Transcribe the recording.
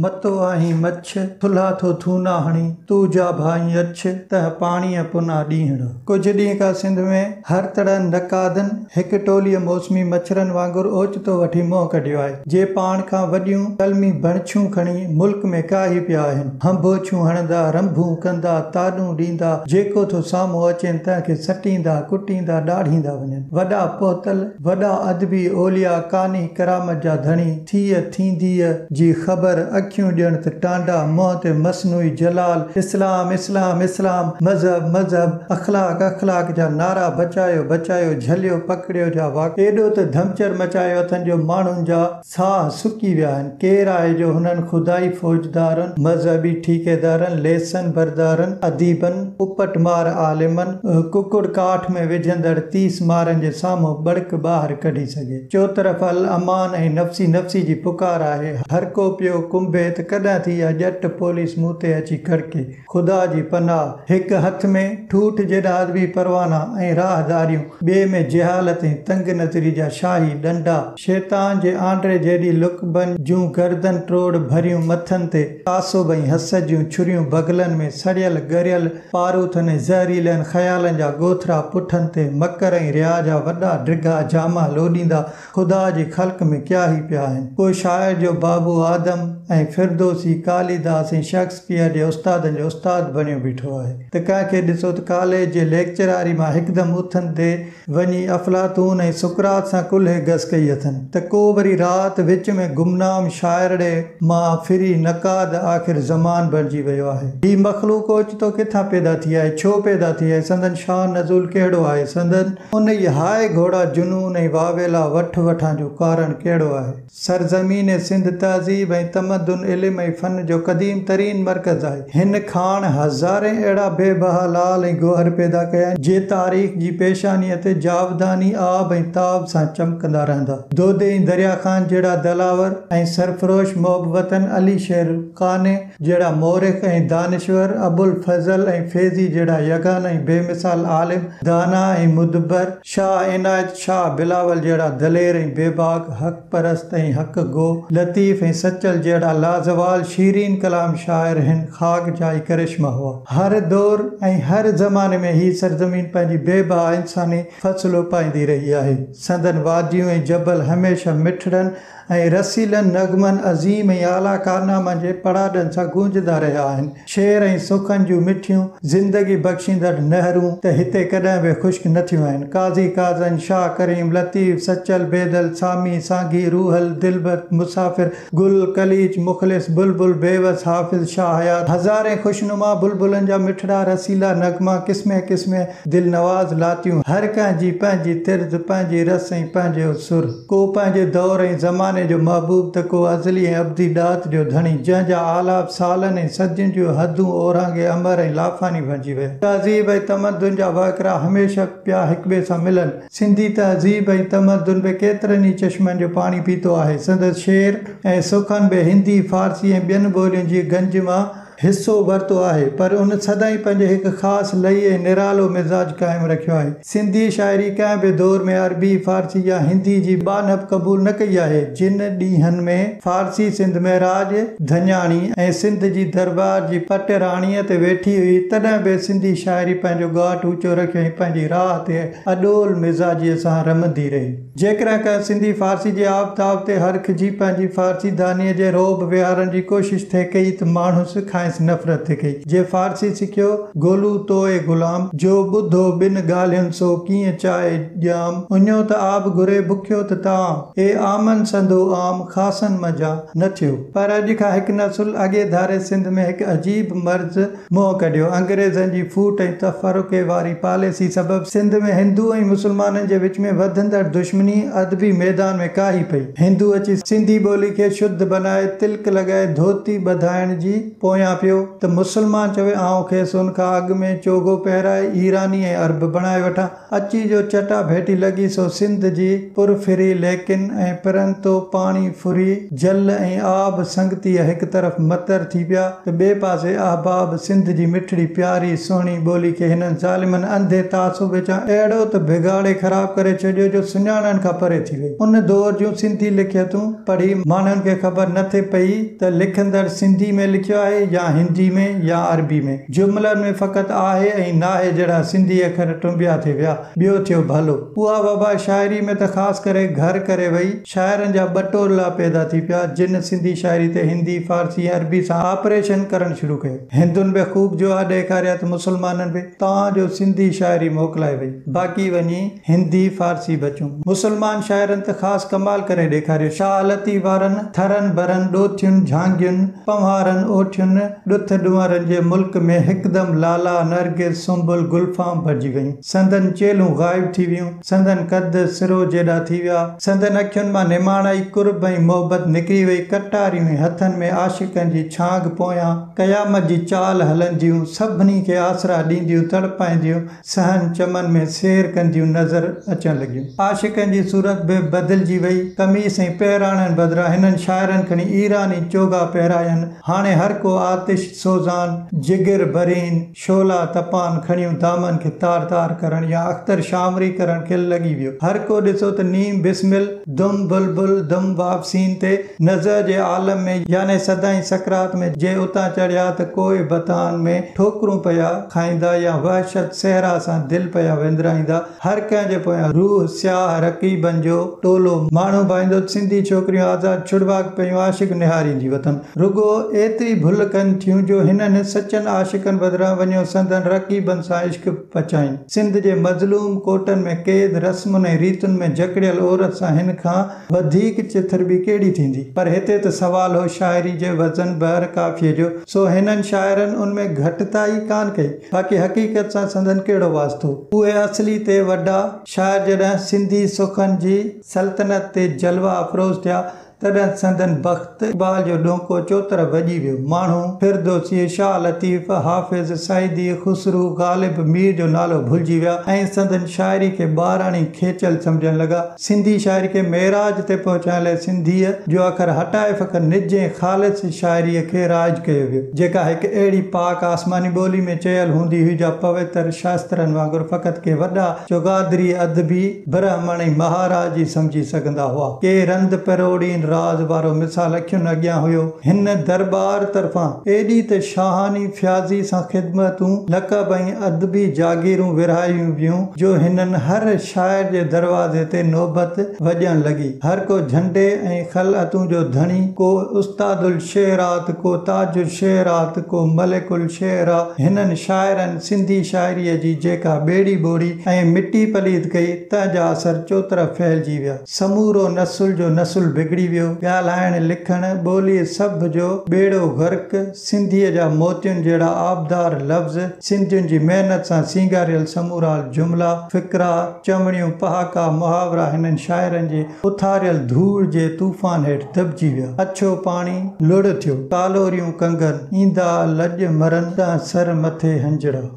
متو آهين مڇ، ٿلها ٿو ٿونا هڻين، تون جا ڀائين اڇ، تنهن پاڻيء پنا ڏينهڙا. ڪجهه ڏينهن کان سنڌ ۾ هرتڙن نقادن هڪ ٽوليء موسمي مڇرن وانگر اوچتو وٺي منهن ڪڍيو آهي، جي پاڻ کان وڏيون قلمي بڻڇيون کڻي ملڪ ۾ ڪاهي پيا آهن. هنڀوڇيون هڻندا، رنڀون ڪندا، تاڏون ڏيندا، جيڪو ٿو سامهون اچين تنهن کي سٽيندا، ڪٽيندا، ڏاڙهيندا وڃن. وڏا پهتل، وڏا ادبي اولياء، ڪاني ڪرامت جا ڌڻي، ٿيء ٿينديء جي خبر، اکيون ڄڻ ته ٽانڊا، منهن تي مصنوعي جلال، اسلام اسلام اسلام، مذهب مذهب، اخلاق اخلاق جا نعرا بچايو بچايو، جهليو پڪڙيو جا واڪا ايڏو ته ڌمچر مچايو اٿن جو ماڻهن جا ساهه سڪي ويا آهن. ڪير آهي جو هنن خدائي فوجدارن، مذهبي ٺيڪيدارن، ليسن بردارن، اديبن، اپٽ مار عالمن، ڪڪڙ ڪاٺ ۾ وجهندڙ تيس مارن جي سامهون ٻڙڪ ٻاهر ڪڍي سگهي. چوطرف الامان ۽ نفسي نفسي جي پڪار آهي. هر ڪو پيو ڪنبي ته ڪڏهن ٿي اها ڄٽ پوليس مون تي اچي ڪڙڪي. خدا جي پناهه. هڪ هٿ ۾ ٺوٺ جيڏا ادبي پروانا ۽ راهداريون، ٻئي ۾ جهالت ۽ تنگ نظري جا شاهي ڏنڊا، شيطان جي آنڊري جيڏي لقبن جون گردن ٽوڙ ڀريون مٿن تي تعصب ۽ حسد جون ڇريون بغلن ۾ سڙيل ڳريل پاروٿن ۽ زهريلن خيالن جا ڳوٿرا پٺن تي مڪر ۽ رياء جا وڏا ڊگها جاما لوڏيندا خدا جي خلق ۾ ڪاهي پيا آهن. ڪو شاعر جو بابو آدم ۽ فردوسي، ڪاليداس ۽ شيڪسپيئر جي استادن جو استاد بڻيو بيٺو آهي ته ڪنهن کي ڏسو ته ڪاليج جي ليڪچراري مان هڪدم اٿندي وڃي افلاطون ۽ سقراط سان ڪلهي گس ڪئي اٿن ته ڪو وري رات وچ ۾ گمنام شاعرڙي مان ڦري نقاد آخر زمان بڻجي ويو آهي. هي مخلوق اوچتو ڪٿان پيدا ٿي آهي؟ ڇو پيدا ٿي آهي؟ سندن شان نزول ڪهڙو آهي؟ سندن انهي هاء گهوڙا جنون ۽ واويلا وٺ وٺان جو ڪارڻ ڪهڙو آهي؟ سرزمين سنڌ تهذيب ۽ تمدن، علم ۽ فن جو قديم ترين مرڪز آهي. هن کاڻ هزارين اهڙا بي بها لعل ۽ گوهر پيدا ڪيا آهن، جي تاريخ جي پيشانيء تي جاوداني آب ۽ تاب سان چمڪندا رهندا. دودي ۽ دريا خان جهڙا دلاور ۽ سرفروش محب وطن، علي شير قانع جهڙا مورخ ۽ دانشور، ابوالفضل ۽ فيضي جهڙا يگانه ۽ بي مثال عالم، دانا ۽ مدبر، شاهه عنايت، شاهه بلاول جهڙا دلير ۽ بيباڪ، حق پرست ۽ حق گو، لطيف ۽ سچل جهڙا لازوال شيرين ڪلام شاعر هن خاڪ جا ئي ڪرشما هئا. هر دور ۽ هر زماني ۾ هي سرزمين پنهنجي بي بها انساني فصل اپائيندي رهي آهي. سندن واديون ۽ جبل هميشه مٺڙن ۽ رسيلن نغمن، عظيم ۽ اعليٰ ڪارنامن جي پڙاڏن سان گونجندا رهيا آهن. شعر ۽ سخن جون مٺيون، زندگي بخشيندڙ نهرون ته هتي ڪڏهن به خشڪ نه ٿيون آهن. قاضي قاضن، شاهه ڪريم، لطيف، سچل، بيدل، سامي، سانگي، روحل، دلبر، مسافر، گل، قليچ، مخلص، بلبل، بيوس، حافظ، شاهه حيات، هزارين خوشنما بلبلن جا مٺڙا رسيلا نغما، قسمين قسمين دلنواز لاتيون، هر ڪنهن جي پنهنجي طرز، پنهنجي رس ۽ پنهنجو سر. ڪو پنهنجي دور ۽ زماني جو محبوب ته ڪو ازلي ۽ ابدي ڏات جو ڌڻي، جنهن جا آلاپ سالن ۽ صدين جون حدون اورانگهي امر ۽ لافاني بڻجي ويا. تهذيب ۽ تمدن جا وهڪرا هميشه پيا هڪٻئي سان ملن. سنڌي تهذيب ۽ تمدن به ڪيترن ئي چشمن جو پاڻي پيتو آهي. سندس شعر ۽ سخن به هندي، فارسي ۽ ٻين ٻولين جي گنج مان حصو ورتو آهي، پر ان سدائين پنهنجي هڪ خاص لئي ۽ نرالو مزاج قائم رکيو آهي. سنڌي شاعري ڪنهن به دور ۾ عربي، فارسي يا هندي جي ٻانهپ قبول نه ڪئي آهي. جن ڏينهن ۾ فارسي سنڌ ۾ راڄ ڌڃاڻي ۽ سنڌ جي دربار جي پٽ راڻيء تي ويٺي هئي، تڏهن به سنڌي شاعري پنهنجو ڳاٽ اوچو رکيو ۽ پنهنجي راهه تي اڏول مزاجيء سان رمندي رهي. جيڪڏهن ڪنهن سنڌي فارسي جي آب تاب تي هرکجي پنهنجي فارسي دانيء جي رعب ويهارڻ جي ڪوشش ٿي ڪئي ته ماڻهس کانئس نفرت ٿي ڪئي. جي فارسي سکيو، گولو توء غلام، جو ٻڌو ٻن ڳالهين سو ڪيئن چائي ڄام، اڃيو ته آب گهري بکيو ته طعام، اي عامن سندو عام، خاصن منجهان نه ٿيو. پر اڄ کان هڪ نسل اڳي ڌاري سنڌ ۾ هڪ عجيب مرض منهن ڪڍيو. انگريزن جي ڦوٽ ۽ تفرقي واري پاليسي سبب سنڌ ۾ هندو ۽ مسلمانن جي وچ ۾ وڌندڙ دشمني ادبي ميدان ۾ ڪاهي پئي. هندو اچي سنڌي ٻولي کي شڌ بنائي تلڪ لڳائي ڌوتي ٻڌائڻ جي پويان وڃان پيو ته مسلمان چوي آئون کيس ان کان اڳ ۾ چوغو پهرائي ايراني ۽ عرب بڻائي وٺان. اچي جو چٽا ڀيٽي لڳي سو سنڌ جي پر ڦري ليڪن ۽ پرنتو پاڻي ڦري جل ۽ آب سنگتيء هڪ طرف متر ٿي پيا ته ٻئي پاسي احباب سنڌ جي مٺڙي پياري سهڻي ٻولي کي هنن ظالمن انڌي تعصب وچان اهڙو ته بگاڙي خراب ڪري ڇڏيو جو سڃاڻڻ کان پري ٿي وئي. ان دور جون سنڌي لکيتون پڙهي ماڻهن کي خبر نه ٿي پئي ته لکندڙ سنڌي ۾ لکيو آهي يا هندي ۾ يا عربي ۾. جملن ۾ فقط آهي ۽ ناهي جهڙا سنڌي اکر ٽنبيا ٿي ويا. ٻيو ٿيو ڀلو. اها وبا شاعري ۾ ته خاص ڪري گهر ڪري وئي. شاعرن جا ٻه ٽولڙا پيدا ٿي پيا، جن سنڌي شاعري تي هندي، فارسي ۽ عربي سان آپريشن ڪرڻ شروع ڪيو. هندن به خوب جوهر ڏيکاريا ته مسلمانن به. تان جو سنڌي شاعري موڪلائي وئي. باقي وڃي هندي، فارسي بچون. مسلمان شاعرن ته خاص ڪمال ڪري ڏيکاريو. شاهه لطيف وارن ٿرن، برن، ڏوٿين، جهانگين، پنهوارن، اوٺين، ڏٿ ڏونئرن جي ملڪ ۾ هڪدم لالا، نرگس، سنبل، گلفام ڀرجي ويون. سندن چيلهون غائب ٿي ويون. سندن قد سرو جيڏا ٿي ويا. سندن اکين مان نماڻائي، قرب ۽ محبت نڪري وئي. ڪٽاريون ۽ هٿن ۾ عاشقن جي ڇانگ پويان قيامت جي چال هلنديون، سڀني کي آسرا ڏينديون، تڙپائينديون، صحن چمن ۾ سير ڪنديون نظر اچڻ لڳيون. عاشقن جي صورت به بدلجي وئي. قميص ۽ پهراڻن بدران هنن شاعرن کڻي ايراني چوغا پهرايا. هاڻي هر ڪو آتش سوزان، جگر برين، شعلا تپان کڻيون دامن کي تار تار ڪرڻ يا اختر شامري ڪرڻ کي لڳي ويو. هر ڪو ڏسو ته نيم بسمل، دم بلبل، دم واپسين تي نزع جي عالم ۾ يعني سدائين سڪرات ۾ جي اتان چڙهيا ته ڪوئي بتان ۾ ٺوڪرون پيا کائيندا يا وحشت صحرا سان دل پيا وندرائيندا. هر ڪنهن جي پويان روح سياهه رقيبن جو ٽولو ماڻهو ڀائيندو ته سنڌي ڇوڪريون آزاد ڇڙواڳ پيون عاشق نهارينديون وتن. رڳو ايتري ڀل ڪن ٿيون جو هنن سچن عاشقن بدران وڃيو سندن رقيبن سان عشق پچائين. سنڌ جي مظلوم ڪوٽن ۾ قيد رسمن ۽ ريتن ۾ جڪڙيل عورت سان هن کان وڌيڪ چٿرٻي ڪهڙي ٿيندي؟ پر هتي ته سوال هو شاعري جي وزن بحر قافيي جو، سو هنن شاعرن ان ۾ گهٽتائي ڪانه ڪئي. باقي حقيقت سان سندن ڪهڙو واسطو؟ اهي اصلي تي وڏا شاعر جڏهن سنڌي سخن جي سلطنت تي جلوه افروز ٿيا، تڏهن سندن بخت اقبال جو ڏونڪو چوطرف وڄي ويو. ماڻهو فردوسيء، شاهه لطيف، حافظ، سعدي، خسرو، غالب، مير جو نالو ڀلجي ويا ۽ سندن شاعري کي ٻاراڻي کيچل سمجهڻ لڳا. سنڌي شاعري کي معراج تي پهچائڻ لاء سنڌيء جو اکر هٽائي فقط نج ۽ خالص شاعريء کي رائج ڪيو ويو، جيڪا هڪ اهڙي پاڪ آسماني ٻولي ۾ چيل هوندي هئي جا پوتر شاسترن وانگر فقط ڪي وڏا چوگادري ادبي برهمڻ ۽ مهاراج ئي سمجهي سگهندا هئا. ڪي رند پروڙين راز وارو مثال اکين اڳيان هيو. هن درٻار طرفان ايڏي ته شاهاني فياضي سان خدمتون، لقب ۽ ادبي جاگيرون ورهايون ويون جو هنن هر شاعر جي دروازي تي نوبت وڄڻ لڳي. هر ڪو جهنڊي ۽ خلعتون جو ڌڻي، ڪو استاد الشعراء ته ڪو تاج الشعراء ته ڪو ملڪ الشعراء. هنن شاعرن سنڌي شاعريء جي جيڪا ٻيڙي ٻوڙي ۽ مٽي پليت ڪئي، تنهن جا اثر چوطرف ڦهلجي ويا. سمورو نسل جو نسل بگڙي ويو. ڳالهائڻ، لکڻ، ٻوليء سڀ جو ٻيڙو غرق. سنڌيء جا موتين جهڙا آبدار لفظ، سنڌين جي محنت سان سينگاريل سمورا جملا، فقرا، چوڻيون، پهاڪا، محاورا هنن شاعرن جي اٿاريل ڌوڙ جي طوفان هيٺ دٻجي ويا. اڇو پاڻي لڙ ٿيو، ڪالوريون ڪنگن، ايندا لڄ مرن، تنهن سر مٿي هنجڙا.